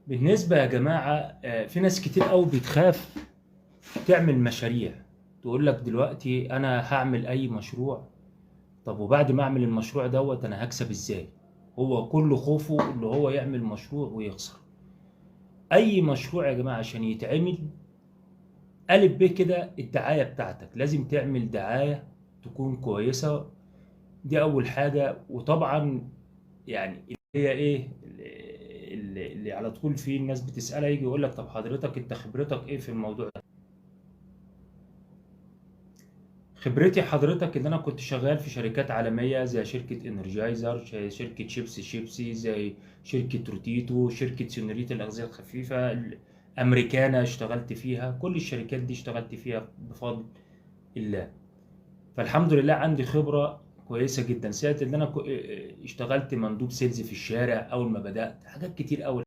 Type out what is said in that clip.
بالنسبة يا جماعة، في ناس كتير قوي بتخاف تعمل مشاريع. تقول لك دلوقتي انا هعمل اي مشروع، طب وبعد ما اعمل المشروع دوت انا هكسب ازاي؟ هو كل خوفه اللي هو يعمل مشروع ويخسر. اي مشروع يا جماعة عشان يتعمل ألف ب كده الدعاية بتاعتك، لازم تعمل دعاية تكون كويسة، دي أول حاجة. وطبعا يعني هي إيه اللي على طول في الناس بتسألها، يجي يقول لك طب حضرتك أنت خبرتك إيه في الموضوع ده؟ خبرتي حضرتك إن أنا كنت شغال في شركات عالمية زي شركة انرجايزر، شركة شيبسي شيبسي، زي شركة روتيتو، شركة سينوريتا الأغذية الخفيفة، أمريكانا اشتغلت فيها، كل الشركات دي اشتغلت فيها بفضل الله. فالحمد لله عندي خبرة كويسة جدا. ساعة ان انا اشتغلت مندوب sales في الشارع اول ما بدأت، حاجات كتير قوي.